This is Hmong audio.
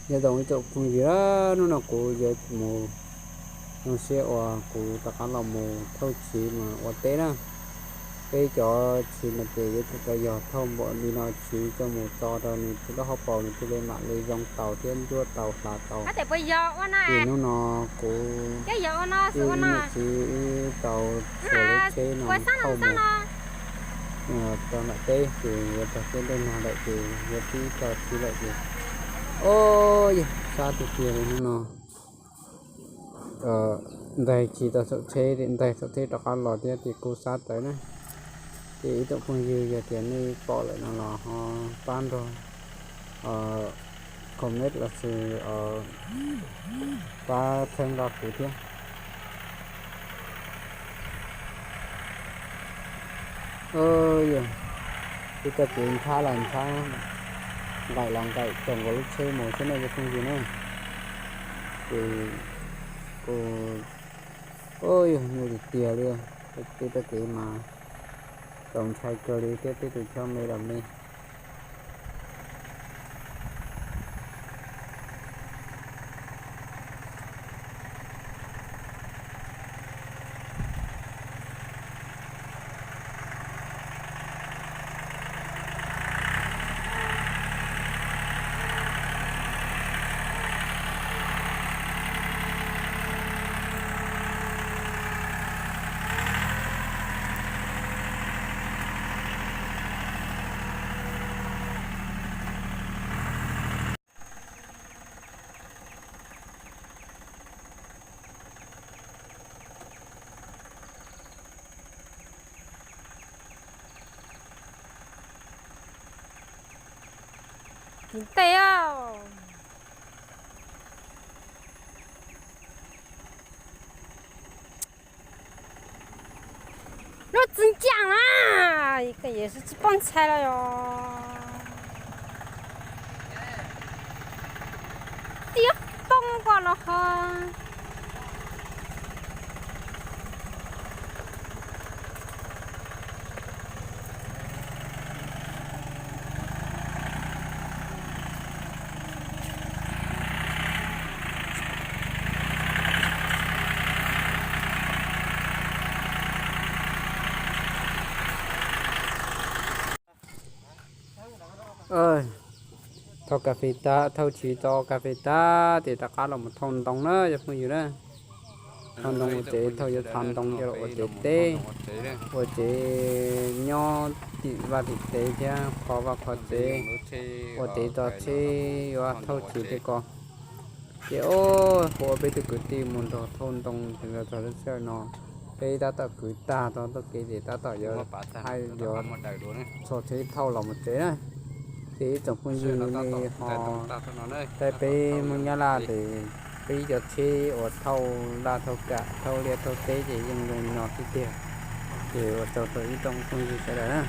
Nyob zoo ib tsoom phooj ywg, hnub no kuv yuav mus zoo siab uas kuv rov qab los mus thauj chiv mus ua teb na. Peb cov chiv no ces yuav tsum tau yog thauj npaum li no chiv coj mus tso rau nws tus dab hauv paus nws thiaj li mam li zoo taus thiab ntsuab taus hlav taus. Ces hnub no kuv niam txiv wb tau tshua lub tsheb no thauj mus rau nram teb ces yuav txog teb ntuj nag lawm ces yuav pib tso chiv lawm ces, o, yog sab tiag tiag li hnub no. Ntaig chiv tau saum tsheb, ntaig saum tsheb rov qab los thiab ces kuj sab tawv na. Ces ib tsoom phooj ywg yog tias nej pom lawm no los ho pab nrog comment lossis pab txhawb nqa kuv thiab. Yog, peb txoj kev ntshab los ntshab, nqaim los nqaim txog nkaus lub tsheb mus xwb nej cov phooj ywg na. Ces kuj, o, yog nyuaj tiag tiag li, peb txoj kev mas txaus ntshai kawg li thiab peb tus chob me los me. Kwv tij, lub txiv ntxawm na, tsis poob ntxhais los yog tiab poob ko los ho. Thauj kas fes tag, thauj chiv tso kas fes tag ces rov qab los mus thauj ntoo na cov phooj ywg na. Thauj ntoo ua tsev, thauj yuav txhav ntoo coj los ua tsev teb, ua tsev nyob tim vaj tim tsev thiab qhov vaj qhov tsev, ua tsev tso tsheb yuav thauj chiv tej ko. Ces ua peb tus kwv tij mus nrog thauj ntoo ces txog lub sij hawm no peb tab tom kwv tag tau txoj kev ces tab tom yuav hais yuav tso tsheb thauj los mus tsev na. Ces ib tsoom phooj ywg nej ho saib peb Hmoob Nyab Laj ces peb cov tsheb uas thauj laj thauj kam thauj liaj thauj teb ces yeej zoo li no xwb tiag. Ces ua tsaug rau ib tsoom phooj ywg sawv daws na.